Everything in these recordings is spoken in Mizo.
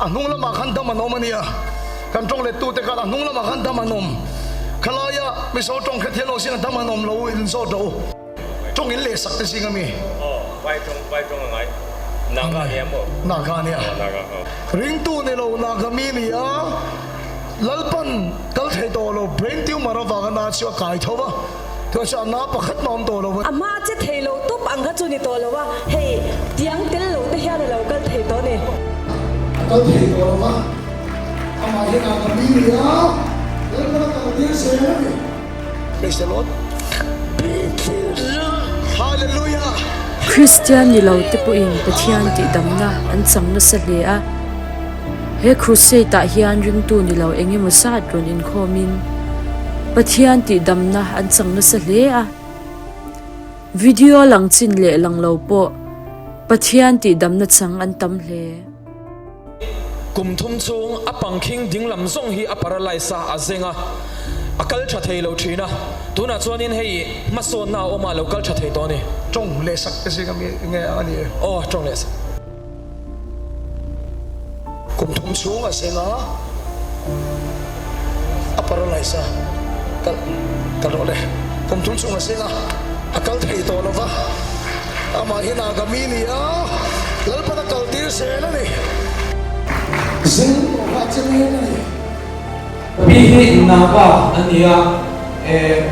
A hnung lamah khan dam an awm a nia. Kan tawng lettute khan a hnung lamah khan dam an awm. Khalaia Mizo tawng hre thiam lo zingah dam an awm lo in zawt rawh u. Tawng in lehsak te zing a mi. Aw, vai tawng, vai tawng a ngai. Naga a nia maw? Naga a nia. Aw, Naga, aw. Ringtu ni lo Naga mi ni a, Lalpan kal thei tawh lo, brain tumor avanga na chu a kai tho va. Tunah chuan a na pakhat mah a awm tawh lo. A hma che thei lo tawp ang kha chu ni tawh lo a, hei tiang tel lo te hian a lo kal thei tawh a ni. A kal thei tawh lo va, amah hian a ka mi ni a, Lalpan a kal tir zel a ni. Praise the Lord. Hallelujah. Kristian ni lo te pawhin Pathian tihdamna an chang nasa hle a. He crusade ah hian ringtu ni lo eng emaw zat rawn inkhawmin Pathian tihdamna an chang nasa hle a. Video lang chin leh lang lo pawh Pathian tihdamna chang an tam hle. Kum thum chhung a pangkhing dinglam zawng hi a paralyse a, a zeng a, a kal tha thei lo thin a. Tunah chuanin hei hmasawnna a awm a, a lo kal tha thei tawh a ni. Tawng leh sak te zing ami nge a ni? Aw, tawng leh sak. Kum thum chhung a zeng a, a paralyse a, kal kal rawh le. Kum thum chhung a zeng a, a kal thei tawh lo va, amah hi Nagami ni a, Lalpan a kal tir zel a ni. Zeng tawh kha a che mek a ni. Pi hi Naga a ni a, eh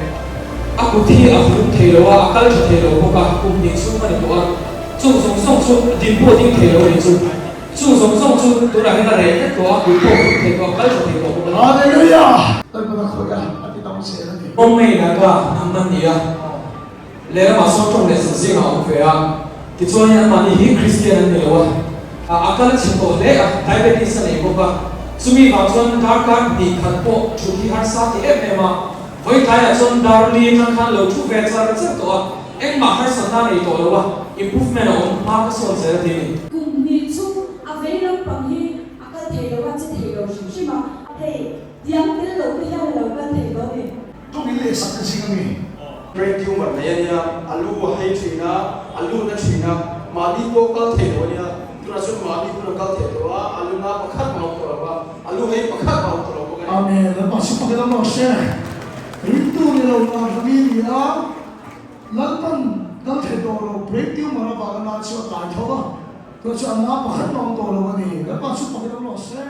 a kut hi a hum thei lo a, a kal tha thei lo bawk a, kum hnih chhung a ni tawh a. Chung zawng zawng chu din pawh ding thei lo a ni chu. Chung zawng zawng chu tunah hian a reh vek tawh a, kut pawh kut thei tawh a, kal tha thei tawh bawk a ni. Hallelujah! Lalpan a khawih a, a ti dam zel a ni. Bombay Naga hnam an ni a, lehlamah sawn tawng leh sak zingah a awm ve a, tichuanin anmahni hi Kristian an ni lo a, a kal chhe tawh hle a, diabetes a nei bawk a, chumi vang chuan darkar hnih khat pawh thut hi harsa ti em em a, Vawi tlaiah chuan Darli atang khan lo thu ve char char tawh a, engmah harsatna a nei tawh lo a, improvement a awm hma ka sawn zel a ti a ni. Kum hnih chu a vei lampang hi a kal thei lo a, che thei lo hrim hrim a, hei tiang tel lo te hian a lo kal thei tawh a ni. Tum in lehsak te zing a mi? Brain tumor nei a nia, a lu a hei thin a, a lu na thin a, mahni pawh kal thei lo a nia, tunah chuan mahni pawn a kal thei tawh a, a lu na pakhat mah a awm tawh lo va. A lu hei pakhat a awm ta lo bawk a ni. Amen. Lalpa chu pakhat a rawh se. Ringtu ni lo na hlami ni a, Lalpan kal thei tawh lo, brain tumor avanga na chu a kai tho va, tunah chuan a na pakhat mah a awm tawh lo a ni. Lalpa chu pakhat a rawh se.